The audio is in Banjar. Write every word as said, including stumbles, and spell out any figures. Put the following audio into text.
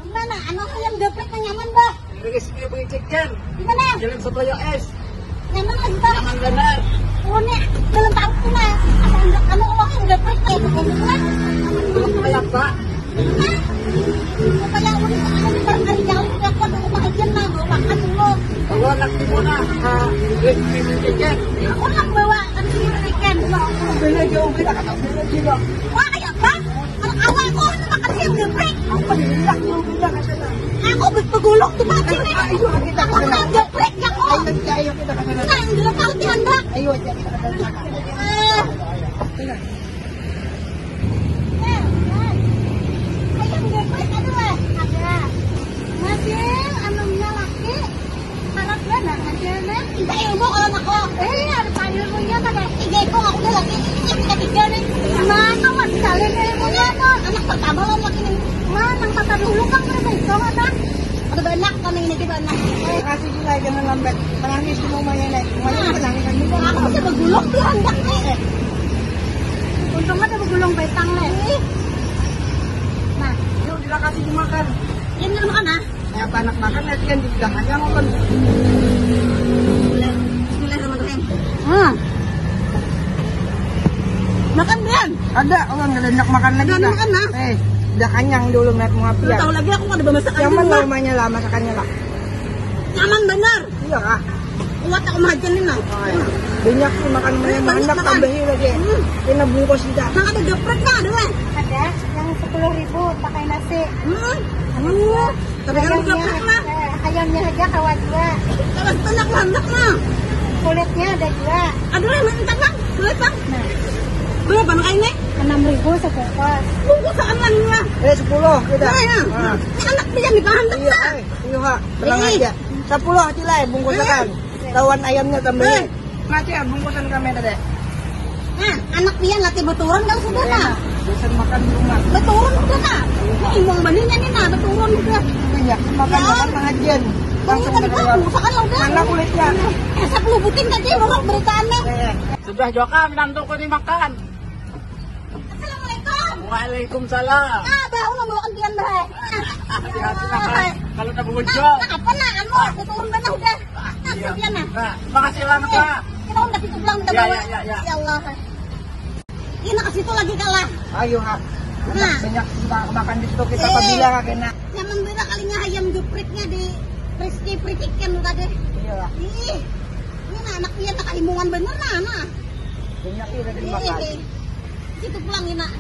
Mana anu ayam geprek nang nyaman, Bah? Ini sih punya chicken. Di mana? Jalan Sotoyo S. Nyaman lagi, Bah. Nyaman benar. Oh, nih, belum tahu tuh, nah. Ada anak anu, oh, ayam geprek kayak begini lah. Belum kayak apa? Hah? Supaya udah ada di barang jauh, ya, kok, rumah aja, nah, bawa makan dulu. Kalau anak di mana? Ah, ini chicken. Aku nak bawa kan chicken. Beda jauh, beda kata, beda juga. Wah, kayak apa? Kalau awal aku makan ayam geprek. Apa di minyak, jauh, beda kata. Aku be-, begulung tuh mati nih. Ayo, kita ke sana. Aku ayam geprek, ya, kok. Ayo, kita, ayo, kita ke sana. Nah, yang dulu tahu dihandak. Ayo, aja kita ke sana. Eh. Ayam geprek ada, Mas? Ada. Masih, anunya laki. Harap ya, nah, ada, nah. Minta ilmu kalau nak kok. Eh, ada ilmunya, kada. Tiga ekor aku udah lagi. Ini yang ketiga nih. Mana, Mas? Kalian ilmunya, tuh. Anak pertama lo lagi nih. Mana, yang kata dulu kan, berapa itu, Mas? Ada banyak, kami ini di banyak. Eh, kasih juga, jangan lambat. Menangis di rumahnya, Nek. Rumahnya menangis juga. Aku bisa begulung tuh, handak nih. Untung ada begulung betang, Nek. Ih. Nah. Yuk, kita kasih dimakan. Ini makan, ah. Ya, apa anak makan, ya, kan juga hanya makan. Bismillahirrahmanirrahim. Hmm. Makan, Brian. Ada, orang kada hendak makan lagi, Brian, Kak. Makan, nah. Eh, udah kenyang dulu, ngeliat muka Brian. Tahu lagi, aku ada masakan. Nyaman lah rumahnya lah, masakannya lah. Nyaman benar. Iya, Kak. Kuat aku mahajan ini, nah. Oh, iya. Banyak sih makan. Hmm, banyak makan. Tambahin lagi. Hmm. Ini bungkus kita. Nah, ada geprek, Kak, ada, Kak? Ada, yang sepuluh ribu pakai nasi. Hmm. Hmm. Tapi kan ayamnya, geprek, nah. Eh, ayamnya aja kawa dua. Kalau setenak landak, nah. Kulitnya ada dua. Ada lah, minta, Bang. Boleh, Bang. Nah. Berapa, Bang, ini? Enam ribu sebungkus. Bungkus saan lah, ini lah. Eh, sepuluh kita. Nah, ya. Nah. Ini anak dia nih, Bang, handak, iya, nah. Eh, iya, Kak. Tenang aja. Sepuluh aja lah, bungkusan. Eh. Lawan ayamnya tambahin. Eh. Mati ya, bungkusan kami tadi. Nah, anak pian lagi beturun kalau sudah, nah. Biasa makan di rumah. Beturun sudah, nah. Ini imung baninya nih, nah, beturun sudah. Iya, makan, ya, makan pengajian. Langsung tadi keluar. Makan lah udah. Mana kulitnya? Eh, sepuluh buting tadi, orang beritaannya. Eh, eh. Sudah juga minantuku dimakan. Assalamualaikum. Waalaikumsalam. Ah, Bah, ulah bawa antian, Bah. Hati-hati, nah, kalau, kalau tak bujur. Nah, nah, apa, nah, anu, aku turun, Bah, nah, udah. Nah, iya. Nah, makasih lah, Kak. Kita udah itu pulang, kita bawa. Iya, iya, iya. Ya Allah. Ini ke situ lagi, kalah. Ayo, Kak. Nah. Banyak makan di situ, kita, eh, pabila, Kak, enak. Nyaman bela kalinya ayam gepreknya di Rizky Fried Chicken tadi. Iya. Ih, ini nah, anak pian, nah, kaimungan bener, nah, nah. Banyak, iya, udah dimakan. Ih, itu pulang, ini, nah.